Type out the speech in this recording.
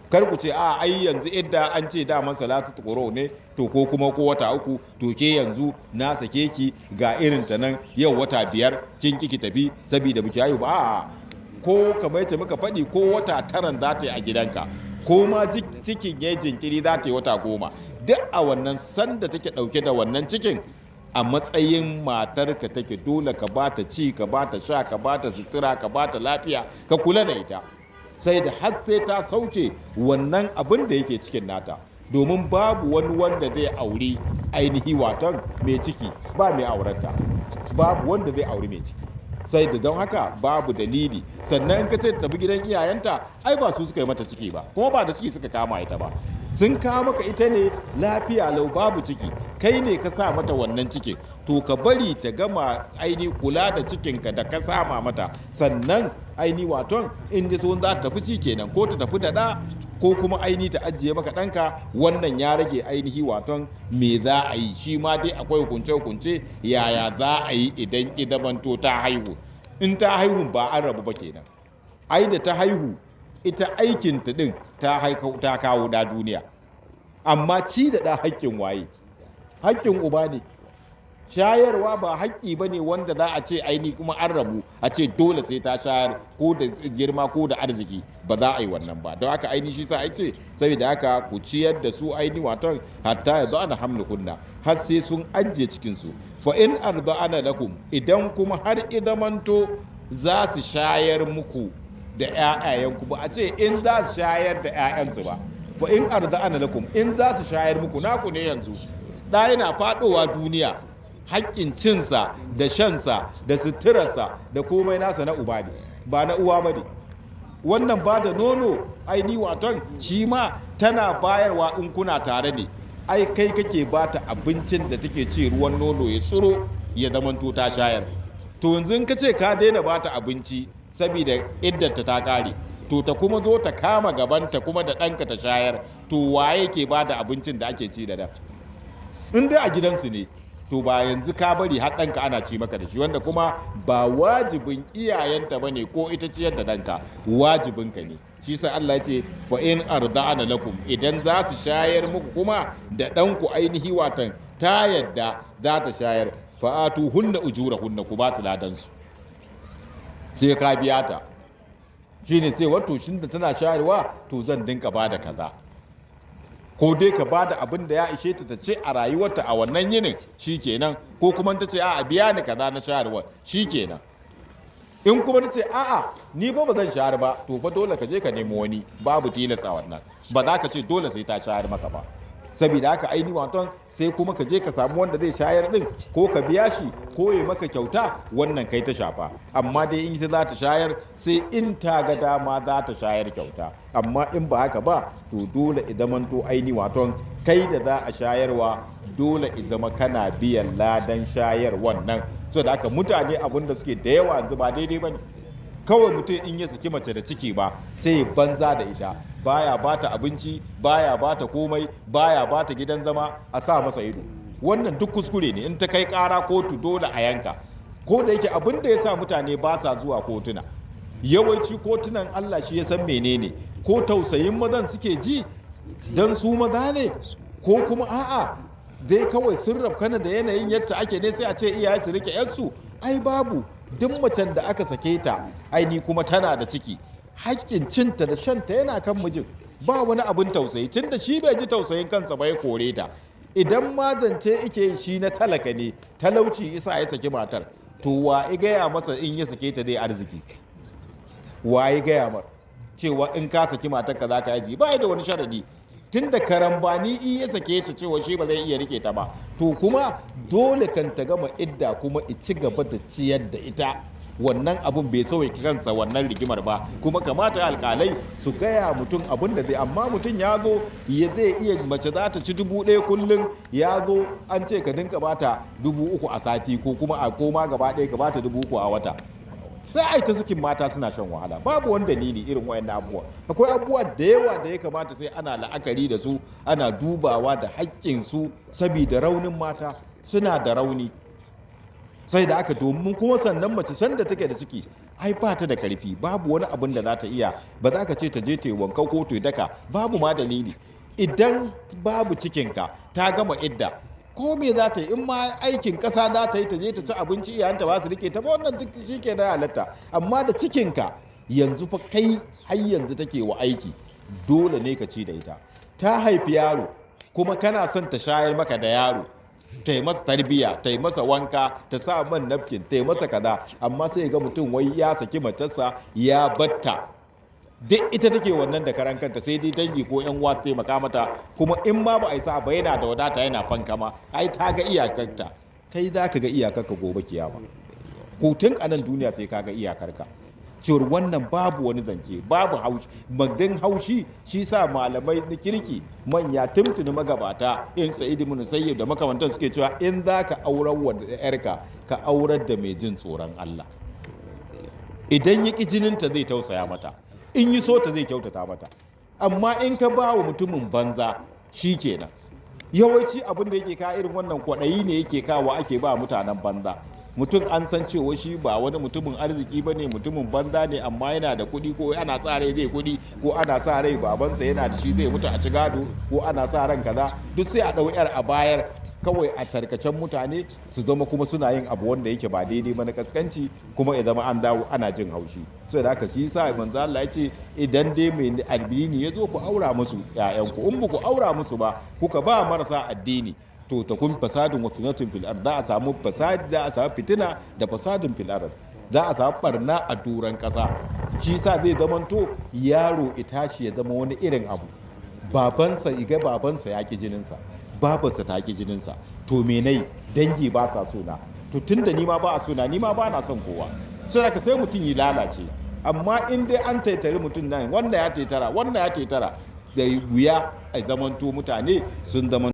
Kar ku ce a ai yanzu idda an ce daman salatu quru ne, to ko kuma ko wata 3, to ke yanzu na sake ki ga irin ta nan yau wata 5 kin ki ki tafi saboda biki haihu ba. A'a, ko kamar yace muka faɗi, ko wata 9 za ta yi a gidanka, ko ma cikin ya jinkiri za ta yi wata 10, duk a wannan sanda take ɗauke da wannan cikin a matsayin matarka take, dole ka ba ta ci, ka ba ta sha, ka ba ta sutura, ka ba ta lafiya, ka kula da ita, sai da har sai ta sauke wannan abin da yake cikin nata. Domin babu wani wanda zai auri ainihi waton mai ciki, ba mai aurenta, babu wanda zai auri mai ciki, sai da don haka babu dalili. Sannan in ka ce ta tafi gidan iyayenta, ai ba su suka yi mata ciki ba, kuma ba da ciki suka kama ita ba, sun kawo maka ita ne lafiya lau babu ciki, kai ne ka sa mata wannan cikin. To ka bari ta gama aini kula da cikinka da ka sama mata, sannan aini waton in ji sun za ta tafi shi kenan, ko ta tafi da ɗa ko kuma aini ta ajiye maka ɗanka. Wannan ya rage ainihi waton me za a yi. Shi ma dai akwai hukunce-hukunce yaya za a yi idan idamanto ta haihu. In ta haihu ba an rabu ba kenan, ai da ta haihu ita aikinta ɗin ta kawo da duniya, amma ci da ɗa haƙƙin waye? Haƙƙin uba ne. Shayarwa ba haƙƙi ba ne wanda za a ce aini kuma an rabu a ce dole sai ta shayar ko da girma ko da arziki, ba za a yi wannan ba. Don haka aini shi sa ai ce saboda haka ku ciyar da su aini waton hatta ya zo ana hamlukunna, har sai sun ajiye cikinsu. Fa in arda'ana lakum, idan kuma har idamanto za su shayar muku da ƴaƴayenku, ba a ce in za su shayar da ƴaƴansu ba. Fa in arda'ana lakum, in za su shayar muku, naku ne yanzu. Ɗa yana faɗowa duniya, haƙƙin cinsa da shansa da suturarsa da komai nasa na uba ne, ba na uwa ba ne. Wannan ba da nono aini waton shi ma tana bayarwa in kuna tare ne, ai kai kake ba ta abincin da take ci, ruwan nono ya tsiro ya zamanto ta shayar. To yanzu in ka ce ka daina ba ta abinci saboda iddarta ta kare, to ta kuma zo ta kama gabanta kuma da ɗanka ta shayar, to waye ke ba da abincin da ake ci da da? In dai a gidansu ne, to ba yanzu ka bari har ɗanka ana ci maka da shi, wanda kuma ba wajibin iyayenta ba ne ko ita ciyar da ɗanka, wajibinka ne. Shi sa Allah ya ce fa in arda'ana lakum, idan za su shayar muku kuma da ɗanku ainihi watan ta yadda za ta shayar, fa atu hunna ujurahunna, ku ba su ladansu, sai ka biya ta. Shine ce wato shin da tana shayarwa to zan dinka ba da kaza, ko dai ka ba da abin da ya ishe ta ta ce a rayuwarta a wannan yinin shikenan, ko kuma ta ce a'a biya ni kaza na shayarwa shikenan. In kuma ta ce a'a ni fa ba zan shayar ba, to fa dole ka je ka nemo wani, babu tilas a wannan, ba za ka ce dole sai ta shayar maka ba. Saboda haka aini waton sai kuma ka je ka samu wanda zai shayar din, ko ka biya shi ko ya maka kyauta, wannan kai ta shafa. Amma dai in ita za ta shayar sai in ta ga dama za ta shayar kyauta, amma in ba haka ba to dole i zamanto aini waton kai da za a shayarwa dole i zama kana biyan ladan shayar wannan. Saboda haka mutane abin da suke da yawa yanzu ba daidai ba ne. Kawai mutum in ya saki mace da ciki ba sai ya banza da ita, baya bata abinci, baya bata komai, baya bata gidan zama, a sa masa ido. Wannan duk kuskure ne. In ta kai kara kotu dole a yanka. Ko da yake abin da ya sa mutane ba sa zuwa kotuna, yawanci kotunan Allah shi ya san menene, ko tausayin mazan suke ji don su maza ne, ko kuma a'a dai kawai sun rafkana da yanayin yadda ake ne, sai a ce iyaye su rike yarsu. Ai babu, duk macen da aka sake ta aini kuma tana da ciki, haƙƙin cinta da shanta yana kan mijin, ba wani abin tausayi, tun da shi bai ji tausayin kansa ba ya kore ta. Idan ma zance ike shi na talaka ne, talauci isa ya saki matar, to wa i gaya masa in ya sake ta zai arziki? Wa ya gaya mar cewa in ka saki matar ka za ka aji? Ba da wani sharadi. Tun da karambani in ya sake ta cewa shi ba zai iya rike ta ba, to kuma dole kan ta gama idda kuma i ci gaba da ciyar da ita. Wannan abun bai sauya kansa wannan rigimar ba. Kuma kamata alkalai su gaya mutum abun da zai, amma mutum ya zo ya zai iya mace za ta ci 1000 kullum, ya zo an ce ka dinka bata 3000 a sati, ko kuma a koma gaba ɗaya ka bata 3000 a wata. Sai ai ta sakin mata suna shan wahala, babu wani dalili irin wayannan abubuwa. Akwai abubuwa da yawa da ya kamata sai ana la'akari da su, ana dubawa da haƙƙin su, saboda raunin mata, suna da rauni. Sai da aka domin kuma sannan mace sanda take da ciki ai ba ta da karfi, babu wani abin da za ta iya, ba za ka ce ta je ta yi wanka ko ta yi daka, babu ma dalili. Idan babu cikinka ta gama idda, ko me za ta yi, in ma aikin ƙasa za ta yi, ta je ta ci abinci, iyayenta ba su rike ta ba, wannan duk shi ke da halatta. Amma da cikinka yanzu fa kai har yanzu take wa aiki, dole ne ka ci da ita. Ta haifi yaro kuma kana son ta shayar maka da yaro, ta yi masa tarbiyya, ta yi masa wanka, ta sa man napkin, ta yi masa kaza, amma sai ga mutum wai ya saki matarsa ya batta, duk ita take wannan da karan kanta, sai dai dangi ko yan uwa su taimaka mata. Kuma in ma ba a yi sa ba, yana da wadata yana fankama, ai ta ga iyakarta, kai za ka ga iyakarka gobe kiyama. Ko tun a nan duniya sai ka ga iyakarka. Cewar wannan babu wani zance, babu haushi, magdin haushi. Shi sa malamai na kirki manya tuntuni magabata in Sa'id ibn Musayyib da makamantan suke cewa in za ka aurar wa yarka, ka aurar da mai jin tsoron Allah. Idan ya ƙi jininta zai tausaya mata, in yi so ta zai kyautata mata. Amma in ka ba wa mutumin banza, shi kenan. Yawanci abin da yake ka irin wannan kwaɗayi ne yake kawo ake ba mutanen banza. Mutum an san cewa shi ba wani mutumin arziki ba ne, mutumin banza ne, amma yana da kuɗi, ko ana sa rai zai kuɗi, ko ana sa rai babansa yana da shi zai mutu a ci gado, ko ana sa ran kaza, duk sai a ɗau yar a bayar kawai a tarkacen mutane, su zama kuma suna yin abu wanda yake ba daidai ba na kaskanci, kuma ya zama an dawo ana jin haushi. So da haka shi yasa manzo Allah ya ce idan dai mai addini ya zo ku aura musu ƴaƴanku, in ba ku aura musu ba kuka ba marasa addini, to ta kun fasadun wa fitnatun fil ard, za a samu fasad, za a samu fitina da fasadun fil ard, za a samu barna a duran kasa. Shi yasa zai zamanto yaro itashi ya zama wani irin abu, babansa iga babansa ya ƙi jininsa, babansa ta ƙi jininsa, to me nai, dangi ba sa sona, to tunda ni ma ba a sona, ni ma ba na son kowa, sai haka sai mutum ya lalace. Amma in dai an taitari mutum nan, wannan ya taitara, wannan ya taitara, da wuya a zamanto mutane sun zama